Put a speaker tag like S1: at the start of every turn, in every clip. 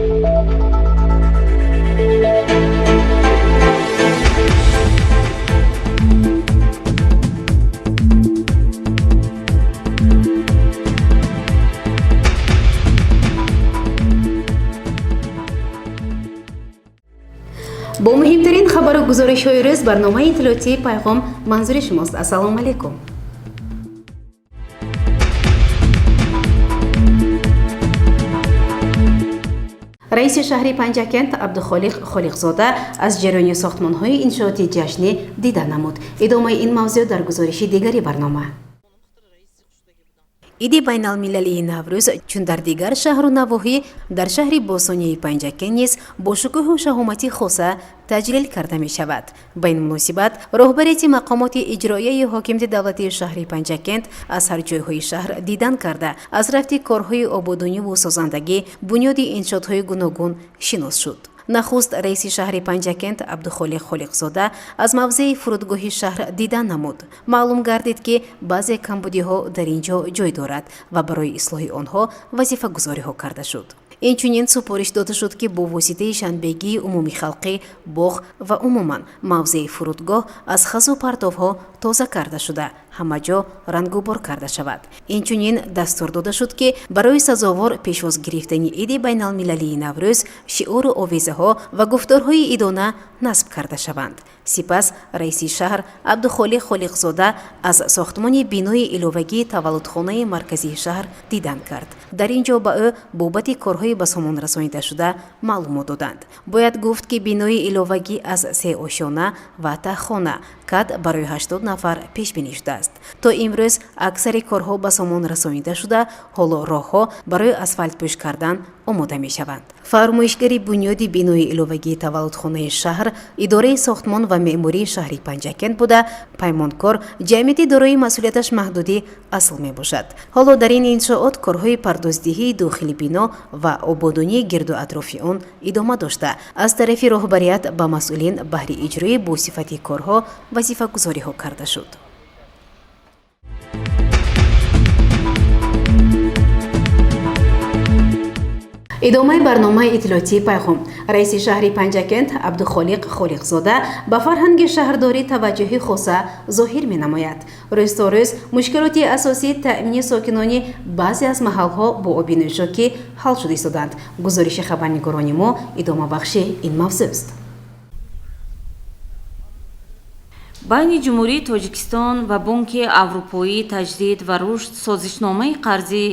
S1: Бо муҳимтарин хабару гузоришҳои рӯз барномаи иттилоотии «Пайғом» манзури шумост. Ассалому алайкум. Раиси шаҳри Панҷакент Абдухолиқ Холиқзода аз ҷараёни сохтмонҳои иншооти ҷашнӣ дида намуд. Идомаи ин мавзӯъ дар гузориши дигари барнома. Иди байналмилалии Наврӯз, чун дар дигар шаҳру навоҳӣ, дар шаҳри бостонии Панҷакент низ бо шукӯҳу шаҳомати хоса таҷлил карда мешавад. Ба ин муносибат роҳбарияти мақомоти иҷроияи ҳокимияти давлатии шаҳри Панҷакент аз ҳар ҷойҳои шаҳр дидан карда, аз рафти корҳои ободониву созандагӣ, бунёди иншоотҳои гуногун шинос шуд. Нахуст раиси шаҳри Панҷакент Абдухолиқ Холиқзода аз мавзеи фурудгоҳи шаҳр дидан намуд. Маълум гардид, ки баъзе камбудиҳо дар ин ҷо ҷой дорад ва барои ислоҳи онҳо вазифагузориҳо карда шуд. Инчунин супориш дода шуд, ки бо воситаи шанбегии умумихалқӣ боғ ва умуман мавзеи фурудгоҳ аз хазу партовҳо тоза карда шуда, ҳама ҷо рангубор карда шавад. Инчунин дастур дода шуд, ки барои сазовор пешвоз гирифтани иди байналмилалии Наврӯз шиору овезаҳо ва гуфторҳои идона насб карда шаванд. Сипас раиси шаҳр Абдухолиқ Холиқзода аз сохтмони бинои иловагии таваллудхонаи марказии шаҳр дидан кард. Дар ин ҷо ба ӯ бобати корҳои ба сомон расонидашуда маълумот доданд. Бояд гуфт, ки бинои иловагӣ аз се ошёна ва таҳхона кад барои 80 нафар пешбинӣ шудааст. То имрӯз аксари корҳо ба сомон расонида шуда, ҳоло роҳҳо барои асфалтпӯш кардан омода мешаванд. Фармоишгари бунёди бинои иловагии таваллудхонаи шаҳр идораи сохтмон ва меъмории шаҳри Панҷакент буда, паймонкор ҷамъияти дорои масъулияташ маҳдуди «Асл» мебошад. Ҳоло дар ин иншоот корҳои пардоздиҳии дохили бино ва ободонии гирду атрофи он идома дошта, аз тарафи роҳбарият ба масъулин баҳри иҷрои босифати корҳо вазифагузориҳо карда шуд. Идомаи барномаи иттилоотии «Пайғом». Раиси шаҳри Панҷакент Абдухолиқ Холиқзода ба фарҳанги шаҳрдорӣ таваҷҷӯҳи хоса зоҳир менамояд. Рӯз то рӯз мушкилоти асосии таъмини сокинони баъзе аз маҳалҳо бо оби нӯшокӣ ҳал шуда истоданд. Гузориши хабарнигорони мо идомабахши ин мавзӯъст.
S2: Байни Ҷумҳурии Тоҷикистон ва Бонки Аврупоии таҷдид ва рушд созишномаи қарзӣ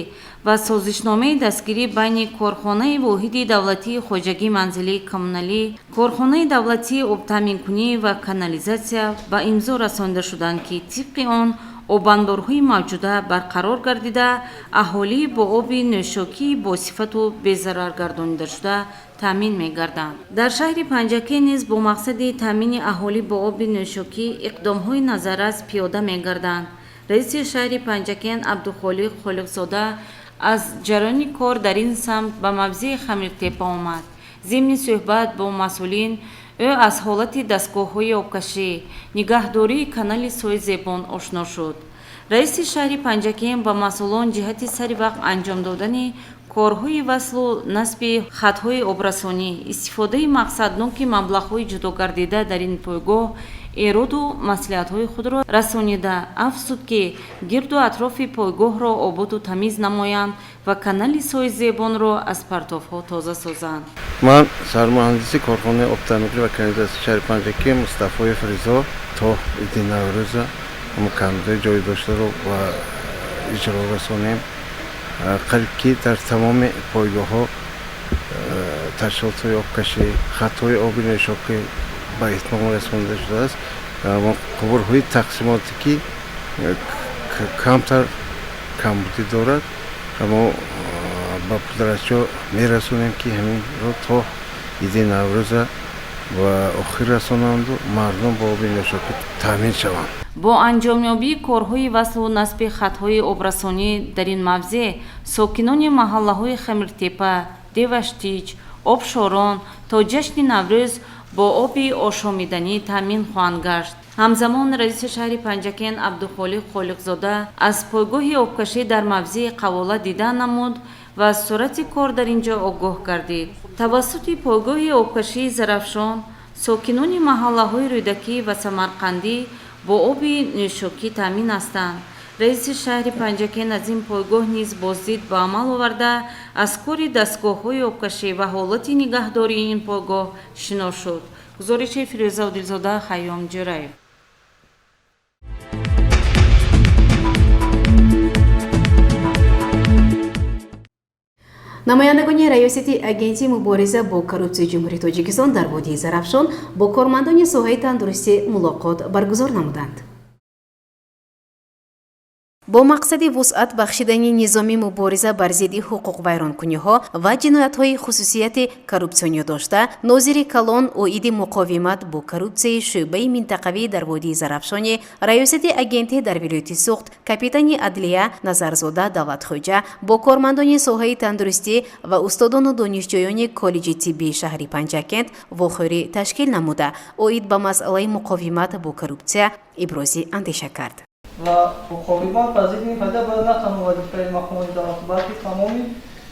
S2: ва созишномаи дастгирӣ байни Корхонаи воҳиди давлатии хоҷагии манзилии коммуналӣ, Корхонаи давлатии обтаъминкунӣ ва канализатсия ба имзо расонида шуданд, ки тибқи он обанборҳои мавҷуда барқарор гардида, аҳолӣ бо оби нӯшокии босифату безарар гардонидашуда таъмин мегарданд. Дар шаҳри Панҷакент низ бо мақсади таъмини аҳолӣ бо оби нӯшокӣ иқдомҳои назаррас пиёда мегарданд. Раиси шаҳри Панҷакент Абдухолиқ Холиқзода аз ҷараёни кор дар ин самт ба мавзеи Хамиртепа омад. Зимни суҳбат бо масъулин ӯ аз ҳолати дастгоҳҳои обкашӣ, нигаҳдории канали Сои Зебон ошно шуд. Раиси шаҳри Панҷакент ба масъулон ҷиҳати сари вақт анҷом додани корҳои васлу насби хатҳои обрасонӣ, истифодаи мақсадноки маблағҳои ҷудогардида дар ин пойгоҳ эроду маслиҳатҳои худро расонида, афзуд, ки гирду атрофи пойгоҳро ободу тамиз намоянд ва канали Сои Зебонро аз партовҳо тоза созанд.
S3: Ман сармуҳандиси корхонаи обтаъминкунӣ ва канализатсияи шаҳри Панҷакент Мустафоев Ризо. То иди Наврӯза ҳамон камбудиҳои ҷой доштаро ба иҷро расонем. Қариб ки дар тамоми пойгоҳҳо таҷҳизотҳои обкашӣ, хатҳои оби нӯшокӣ ба итмом расонида шудааст. Қубурҳои тақсимотӣ ки камтар камбудӣ дорад, мо ба пудрачо мерасонем, ки ҳаминро то иди Наврӯза ба охир расонанду мардум бо оби нӯшокӣ таъмин шаванд.
S2: Бо анҷомёбии корҳои васлу насби хатҳои обрасонӣ дар ин мавзеъ сокинони маҳаллаҳои Хамиртепа, Деваштич, Обшорон то ҷашни Наврӯз бо оби ошомиданӣ таъмин хоҳанд гашт. Ҳамзамон раиси шаҳри Панҷакент Абдухолиқ Холиқзода аз пойгоҳи обкашӣ дар мавзеи Қавола дида намуд. ва аз суръати кор дар ин ҷо огоҳ гардид. Тавассути пойгоҳи обкашии Зарафшон сокинони маҳаллаҳои Рӯдакӣ ва Самарқандӣ бо оби нӯшокӣ таъмин ҳастанд. Раиси шаҳри Панҷакент аз ин пойгоҳ низ боздид ба амал оварда, аз кори дастгоҳҳои обкашӣ ва ҳолати нигаҳдории ин пойгоҳ шинос шуд. Гузориши Фирӯза Одилзода, Хайём Ҷӯраев.
S1: Намояндагони Раёсати Агентии мубориза бо коррупсияи Ҷумҳурии Тоҷикистон дар водии Зарафшон бо кормандони соҳаи тандурустӣ мулоқот баргузор намуданд. Бо мақсади вусъат бахшидани низоми мубориза бар зидди ҳуқуқвайронкуниҳо ва ҷиноятҳои хусусияти коррупсионӣ дошта, нозири калон оиди муқовимат бо коррупсияи шӯъбаи минтақавӣ дар водии Зарафшони Раёсати агентӣ дар вилояти Суғд, капитани адлия Назарзода Давлатхоҷа бо кормандони соҳаи тандурустӣ ва устодону донишҷӯёни коллеҷи тиббии шаҳри Панҷакент вохӯрӣ ташкил намуда, оид ба масъалаи муқовимат бо коррупсия ибрози андеша кард.
S4: Ва муқовимат бар зидди ин падида бояд на танҳо вазифаи мақомоти давлатӣ, балки тамоми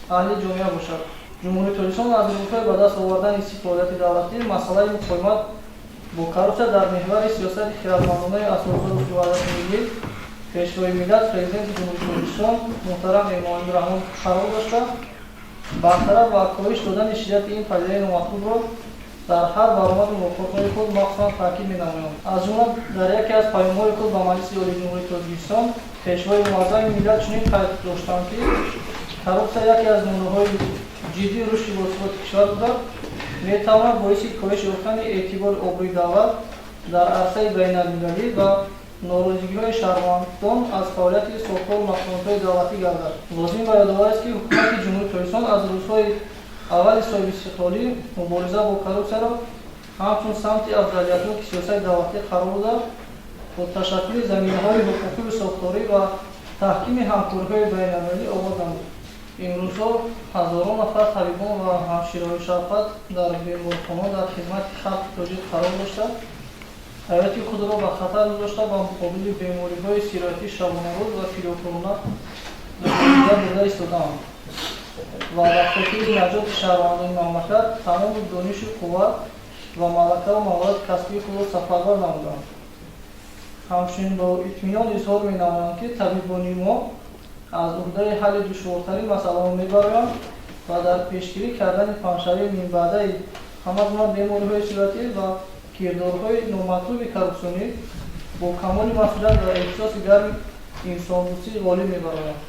S4: аҳли ҷомеа бошад. Ҷумҳурии Тоҷикистон аз рӯзҳои ба даст овардани истиқлолияти давлатӣ масъалаи муқовимат бо коррупсия дар меҳвари сиёсати хирадмандонаи асосгузори ваҳдати миллӣ, Пешвои миллат, Президенти Ҷумҳурии Тоҷикистон муҳтарам Эмомалӣ Раҳмон қарор дошта, бартараф ва коҳиш додани шиддати ин падидаи номатлубро дар ҳар баромаду мулоқотҳои худ махсусан таъкид менамоянд. Аз ҷумла дар яке аз паёмҳои худ ба Маҷлиси Олии Ҷумҳурии Тоҷикистон Пешвои муаззами миллат чунин қайд доштанд, ки коррупсия яке аз намунаҳои ҷиддии рушди босуботи кишвар буда, метавонад боиси коҳиш ёфтани эътибори обрӯи давлат дар арсаи байналмилалӣ ва норозигиҳои шаҳрвандон аз фаъолияти сохтору мақомотҳои давлатӣ гардад. Лозим ба ёдовар аст, ки Ҳукумати Ҷумҳурии Тоҷикистон аз рӯзҳои аввали соҳибистиқлолӣ мубориза бо коррупсияро ҳамчун самти афзалиятноки сиёсати давлатӣ қарор дода, бо ташаккули заминаҳои ҳуқуқию сохторӣ ва таҳкими ҳамкориҳои байналмилалӣ оғоз намуд. Имрӯзҳо ҳазорон нафар табибон ва ҳамшираҳои шафқат дар беморхонаҳо дар хизмати халқи тоҷик қарор дошта, ҳаёти худро ба хатар гузошта, ба муқобили бемориҳои сироятӣ шабонарӯз ва фидокорона мубориза бурда истодаанд ва ба хотири наҷоти шаҳрвандони мамлакат тамоми донишу қувват ва малакаву маҳорати касбии худро сафарбар намуданд. Ҳамчунин бо итминон изҳор менамоянд, ки табибони мо аз уҳдаи ҳалли душвортарин масъалаҳо мебароянд ва дар пешгирӣ кардани паҳншавии минбаъдаи ҳама гуна бемориҳои сироятӣ ва кирдорҳои номатлуби коррупсионӣ бо камоли масъулият ва эҳсоси гарми инсондӯстӣ ғолиб мебароянд.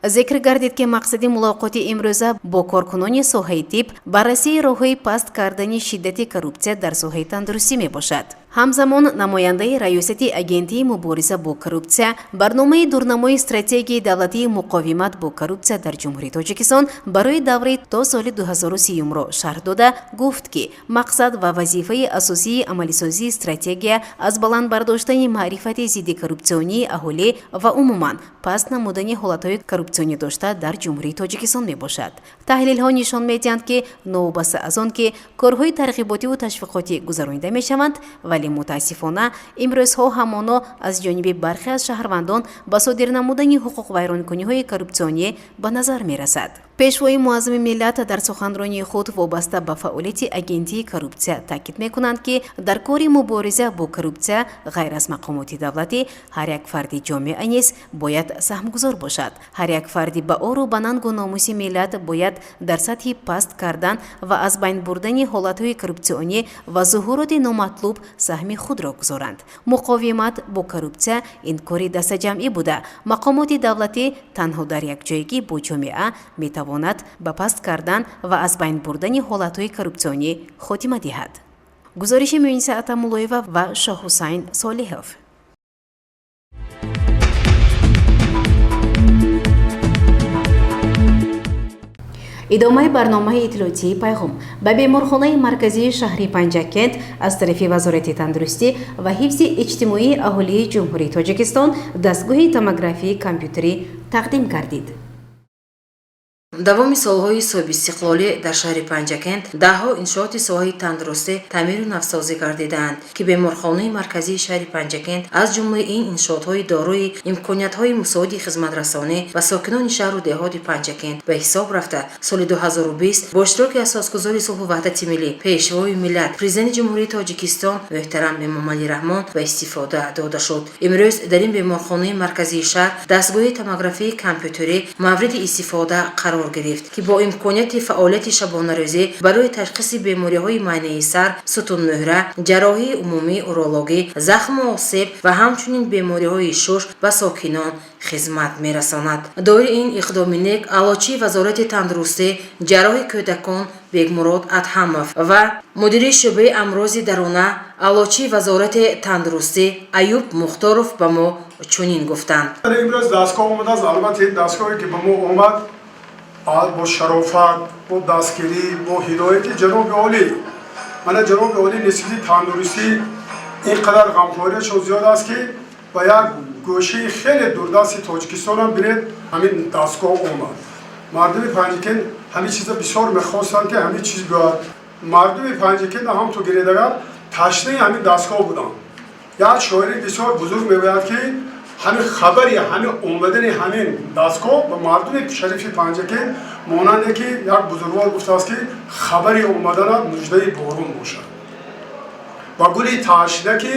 S1: Зикр гардид, ки мақсади мулоқоти имрӯза бо коркунони соҳаи тиб баррасии роҳҳои паст кардани шиддати коррупсия дар соҳаи тандурустӣ мебошад. Ҳамзамон намояндаи Раёсати Агентии мубориза бо коррупсия барномаи дурнамои стратегияи давлатии муқовимат бо коррупсия дар Ҷумҳурии Тоҷикистон барои давраи то соли 2030-ро шарҳ дода, гуфт, ки мақсад ва вазифаи асосии амалисозии стратегия аз баланд бардоштани маърифати зидди коррупсионии аҳолӣ ва умуман паст намудани ҳолатҳои коррупсионӣ дошта дар Ҷумҳурии Тоҷикистон мебошад. Таҳлилҳо нишон медиҳанд, ки новобаста аз он ки корҳои тарғиботиву ташвиқотӣ гузаронида мешаванд, вале мутаассифона имрӯзҳо ҳамоно аз ҷониби бархе аз шаҳрвандон ба содир намудани ҳуқуқвайронкуниҳои коррупсионӣ ба назар мерасад. Пешвои муаззами миллат дар суханронии худ вобаста ба фаъолияти Агентии коррупсия таъкид мекунанд, ки дар кори мубориза бо коррупсия ғайр аз мақомоти давлатӣ ҳар як фарди ҷомеа низ бояд саҳмгузор бошад. Ҳар як фарди ба ору ба нангу номуси миллат бояд дар сатҳи паст кардан ва аз байн бурдани ҳолатҳои коррупсионӣ ва зуҳуроти номатлуб саҳми худро гузоранд. Муқовимат бо коррупсия ин кори дастаҷамъӣ буда, мақомоти давлатӣ танҳо дар якҷоягӣ бо ҷомеа метавонад ба паст кардан ва аз байн бурдани ҳолатҳои коррупсионӣ хотима диҳад. Гузориши Муниса Атамуллоева ва Шоҳҳусайн Солиҳов. Идомаи барномаи иттилоотии «Пайғом». Ба беморхонаи марказии шаҳри Панҷакент аз тарафи Вазорати тандурустӣ ва ҳифзи иҷтимоии аҳолии Ҷумҳурии Тоҷикистон дастгоҳи томографияи компютерӣ тақдим гардид.
S5: Давоми солҳои соҳибистиқлолӣ дар шаҳри Панҷакент даҳҳо иншооти соҳаи тандурустӣ таъмиру навсозӣ гардидаанд, ки беморхонаи марказии шаҳри Панҷакент аз ҷумлаи ин иншоотҳои дорои имкониятҳои мусоиди хизматрасонӣ ба сокинони шаҳру деҳоти Панҷакент ба ҳисоб рафта, соли 2020 бо иштироки асосгузори сулҳу ваҳдати миллӣ, Пешвои миллат, Президенти Ҷумҳурии Тоҷикистон муҳтарам Эмомалӣ Раҳмон ба истифода дода шуд. Имрӯз дар ин беморхонаи марказии шаҳр дастгоҳи томографияи компютерӣ мавриди истифода қарор гирифт, ки бо имконияти фаъолияти шабонарӯзӣ барои ташхиси бемориҳои майнаи сар, сутунмӯҳра, ҷарроҳии умумии урологӣ, захму осеб ва ҳамчунин бемориҳои шуш ба сокинон хизмат мерасонад. Доири ин иқдоми нек аълочии Вазорати тандурустӣ, ҷарроҳи кӯдакон Бегмурод Адҳамов ва мудири шӯъбаи амрози дарона, аълочии Вазорати тандурустӣ Аюб Мухторов ба мо чунин гуфтанд.
S6: Имрӯз дастгоҳ омадааст. Албатта, ин дастгоҳе ки ба мо омад, бо шарофат, бо дастгирӣ, бо ҳидояти ҷаноби олӣ. Мана, ҷаноби олӣ нисбати тандурустӣ ин қадар ғамхориашон зиёд аст, ки ба як гӯшаи хеле дурдасти Тоҷикистонам, бинед, ҳамин дастгоҳ омад. Мардуми Панҷакент ҳамин чиза бисёр мехостанд, ки ҳамин чиз биёяд. Мардуми Панҷакент ҳам ту гиред, агар ташнаи ҳамин дастгоҳ буданд. Як шоири бисёр бузург мегӯяд, ки ҳамин хабари ҳамин омадани ҳамин дастгоҳ ба мардуми шарифи Панҷакент монанде ки як бузургвор гуфтааст, ки хабари омаданат муждаи борон бошад ва гули ташна, ки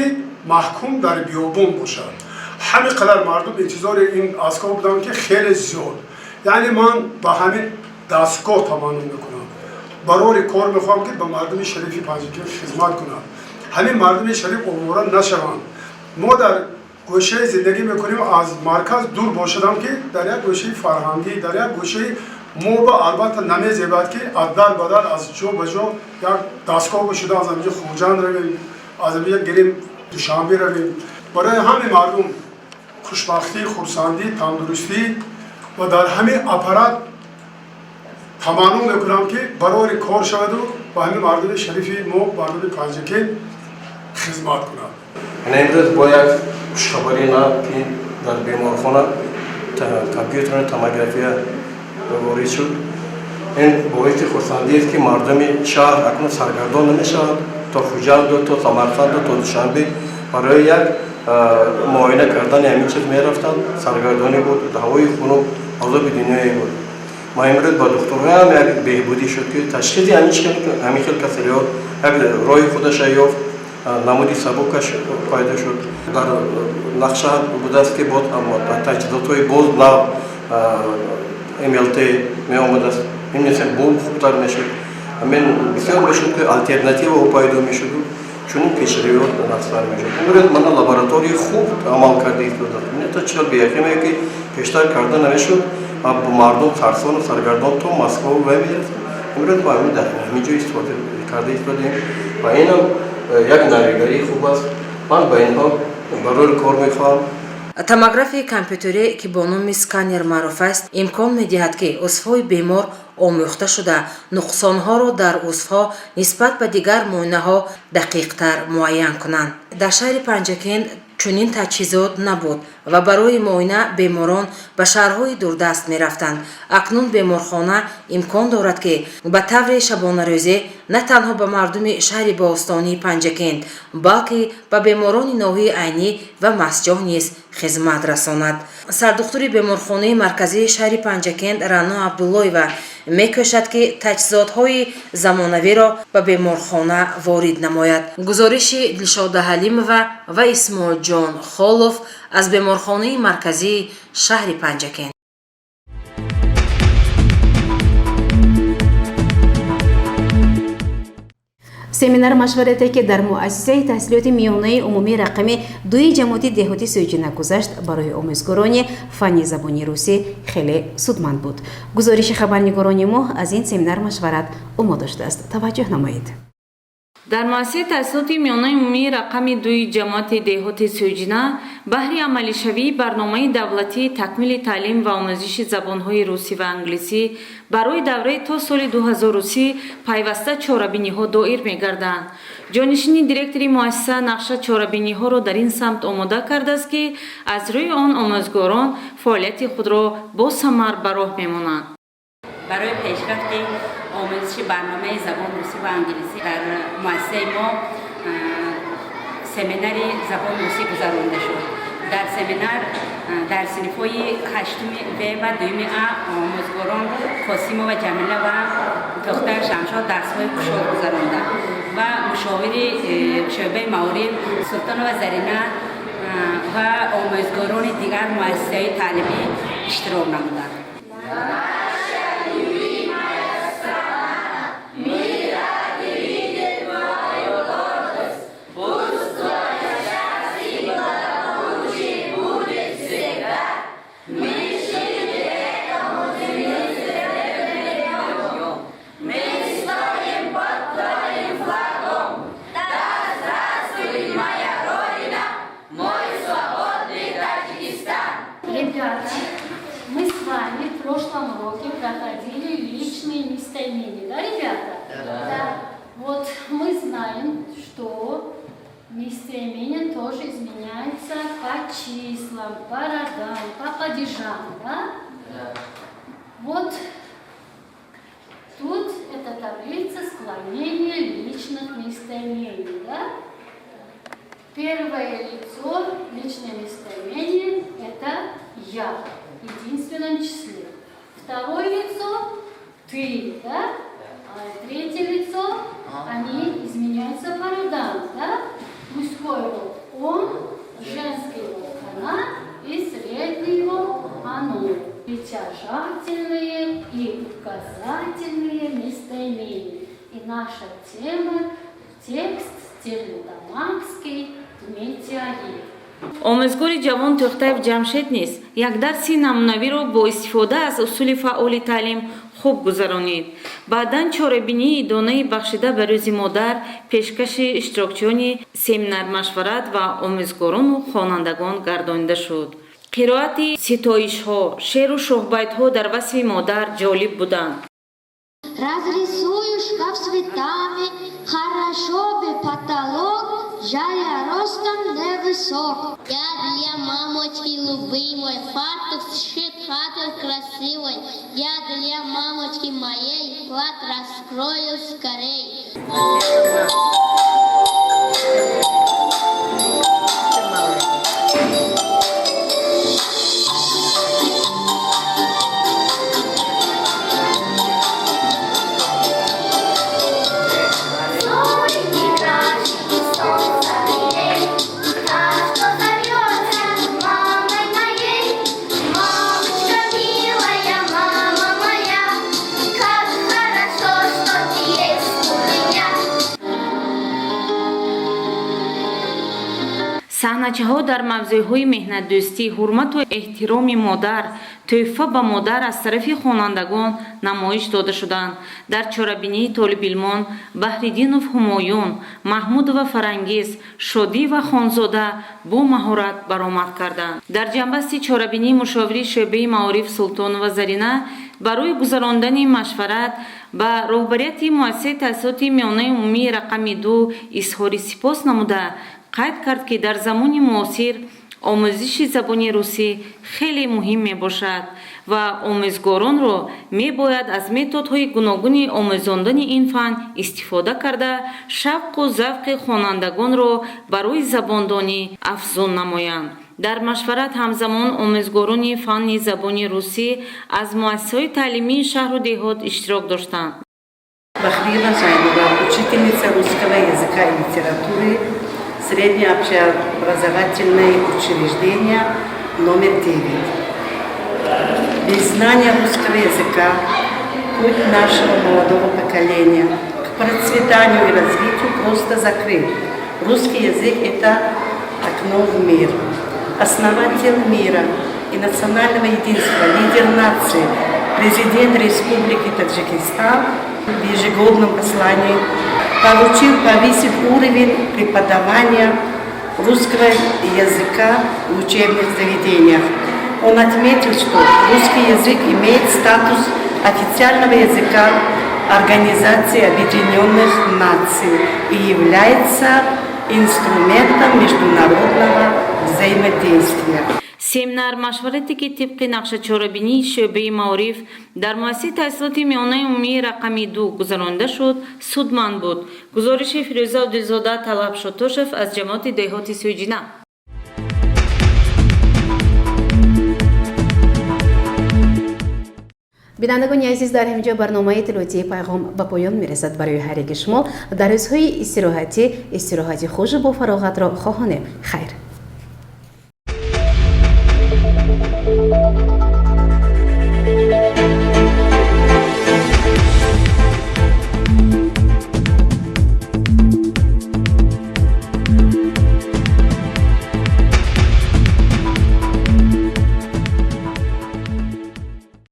S6: маҳкум дар биёбон бошад. Ҳамин қадар мардум интизори ин дастгоҳ буданд, ки хеле зиёд. Яъне ман ба ҳамин дастгоҳ таманно мекунам, барори кор мехоҳам, ки ба мардуми шарифи Панҷакент хизмат кунад, ҳамин мардуми шариф овора нашаванд. Мо дар гӯшаи зиндагӣ мекунем, аз марказ дур бошадам, ки дар як гӯшаи фарҳангӣ, дар як гӯшаи мо ба албатта намезебад, ки аз дар ба дар, аз ҷо ба ҷо як дастгоҳ бошуда, аз ҳаминҷо Хуҷанд равем, аз ҳаминҷо гирем, Душанбе равем. Барои ҳамин мардум хушбахтӣ, хурсандӣ, тандурустӣ ва дар ҳамин аппарат таманно мекунам, ки барори кор шаваду ба ҳамин мардуми шарифи мо, мардуми Панҷакент хизмат кунад.
S7: Имрӯз бо як хушхабарӣ нав, ки дар беморхона компютерная томография ворид шуд, ин боиси хурсандиест, ки мардуми шаҳр акнун саргардон намешаванд то Хуҷанду, то Самарқанду, то Душанбе барои як муоина кардани ҳамин чиз мерафтанд. Саргардонӣ буд, ҳавои хунук, азоби дунёе буд. Ма имрӯз ба духтурҳоям як беҳбудӣ шуд, ки ташхиси ҳамин хел касалиҳо як роҳи худаша ёфт, намуди сабукаш пайдо шуд. Дар нақша будааст, ки боз таҷҳизотҳои боз нав, МЛТ меомадааст, ин бо хубтар мешуд, ҳамин бисёр мешуд, ки алтернативаҳо пайдо мешуду чунин пешравиҳо нақсар мешуд. Имрӯз мана лабораторияи хуб амал карда истодааст. То чил биохимия, ки пештар карда намешуд, мардум сарсону саргардон то Москва ва мерафт, имрӯз ба ҳамин дар ҳамин ҷо истифода карда истодаем ва инам як навигарии хуб аст. Ман ба инҳо барои кор мехоҳам.
S5: Томографияи компютерӣ, ки бо номи сканер маъруф аст, имкон медиҳад, ки узвҳои бемор омӯхта шуда, нуқсонҳоро дар узвҳо нисбат ба дигар муоинаҳо дақиқтар муайян кунанд. Дар шаҳри Панҷакент чунин таҷҳизот набуд ва барои муоина беморон ба шаҳрҳои дурдаст мерафтанд. Акнун беморхона имкон дорад, ки ба таври шабонарӯзӣ на танҳо ба мардуми шаҳри бостонии Панҷакент, балки ба беморони ноҳияи Айнӣ ва Мастчоҳ низ хизмат расонад. Сардухтури беморхонаи марказии шаҳри Панҷакент Рано Абдуллоева мекӯшад, ки таҷҳизотҳои замонавиро ба беморхона ворид намояд. Гузориши Дилшода Ҳалимова ва Исмоилҷон Холов аз беморхонаи марказии шаҳри Панҷакент.
S1: Семинар машварате, ки дар муассисаи таҳсилоти миёнаи умумии рақами дуи ҷамоати деҳоти Сӯйчина гузашт, барои омӯзгорони фанни забони русӣ хеле судманд буд. Гузориши хабарнигорони мо аз ин семинар машварат омода шудааст, таваҷҷӯҳ намоед.
S2: Дар муассисаи таҳсилоти миёнаи умумии рақами дуи ҷамоати деҳоти Сӯйҷина баҳри амалишавии барномаи давлатии такмили таълим ва омӯзиши забонҳои русӣ ва англисӣ барои давраи то соли 2030 пайваста чорабиниҳо доир мегарданд. Ҷонишини директори муассиса нақша чорабиниҳоро дар ин самт омода кардааст, ки аз рӯи он омӯзгорон фаъолияти худро босамар ба роҳ мемонанд.
S8: Барои пешрафти омӯзиши барномаи забони русӣ ва англисӣ дар муассисаи мо семинари забони русӣ гузаронида шуд. Дар семинар дар синфҳои ҳаштуми В ва дуюми А омӯзгорон Қосимова Ҷамила ва Тохтар Шамшод дарсҳои кушод гузаронданд ва мушовири шӯъбаи маориф Султонова Зарина ва омӯзгорони дигар муассисаи таълимӣ иштирок намуданд.
S9: Наша любимая страна, мира видит мою гордость. Пусть твое счастье и благополучие будет всегда. Мы жили этому днем. Мы стоим под твоим флагом. Да здравствует моя родина, мой свободный Таджикистан.
S10: Ребята, мы с вами в прошлом уроке проходили личные местоимения, да, ребята? Да. Вот мы знаем, что местоимения тоже изменяются по числам, по родам, по падежам, да? Да. Вот тут это таблица склонения личных местоимений, да? Первое лицо, личное местоимение – это я, в единственном числе. Второе лицо – ты, да? А третье лицо, они изменяются по родам, да? Мужской род – он, женский род – она и средний род – оно. Притяжательные и указательные местоимения. И наша тема – текст Стерлитамакский метеорит.
S2: Омӯзгори ҷавон Тӯхтаев Ҷамшед низ як дарси намунавиро бо истифода аз усули фаъоли таълим хуб гузаронид. Баъдан чорабинии идонаи бахшида ба Рӯзи модар пешкаши иштирокчиёни семинар-машварат ва омӯзгорону хонандагон гардонида шуд. Қироати ситоишҳо, шеъру шоҳбайтҳо дар васфи модар ҷолиб буданд.
S11: Разрисую шкаф цветами, хорошо бы потолок, жаль, я ростом невысок.
S12: Я для мамочки любимой фартук сшит хатер красивой. Я для мамочки моей плат раскрою скорей.
S2: Саҳначаҳо дар мавзӯъҳои меҳнатдӯстӣ, ҳурмату эҳтироми модар, тӯҳфа ба модар аз тарафи хонандагон намоиш дода шуданд. Дар чорабинии толибилмон Баҳриддинов Ҳумоюн, Маҳмудова Фарангиз, Шодиева Хонзода бо маҳорат баромад карданд. Дар ҷамъбасти чорабинии мушовири шӯъбаи маориф Султонова Зарина барои гузарондани машварат ба роҳбарияти муассисаи таҳсилоти миёнаи умумии рақами 2 изҳори сипос намуда, қайд кард, ки дар замони муосир омӯзиши забони русӣ хеле муҳим мебошад ва омӯзгоронро мебояд аз методҳои гуногуни омӯзондани ин фан истифода карда, шавқу завқи хонандагонро барои забондонӣ афзун намоянд. Дар машварат ҳамзамон омӯзгорони фанни забони русӣ аз муассисаҳои таълимии шаҳру деҳот иштирок доштанд.
S13: Бахриева Жайнова, учительница русского языка и литературы, среднее общеобразовательное учреждение номер 9. Без знания русского языка путь нашего молодого поколения к процветанию и развитию просто закрыт. Русский язык – это окно в мир. Основатель мира и национального единства, лидер нации, президент Республики Таджикистан в ежегодном послании поручил повысить уровень преподавания русского языка в учебных заведениях. Он отметил, что русский язык имеет статус официального языка Организации Объединенных Наций и является инструментом международного взаимодействия.
S2: Семинар машварате ки тибқи нақша чорабинии шӯъбаи маориф дар муассисаи таҳсилоти миёнаи умумии рақами 2 гузаронида шуд, судманд буд. Гузориши Фирӯза Одилзода, Талаб Шотошев аз ҷамоати деҳоти Сӯйҷина.
S1: Бинандагони азиз, дар ҳаминҷо барномаи иттилоотии Пайғом ба поён мерасад. Барои ҳар яки шумо дар рӯзҳои истироҳатӣ истироҳати хушу бофароғатро хоҳонем. Хайр.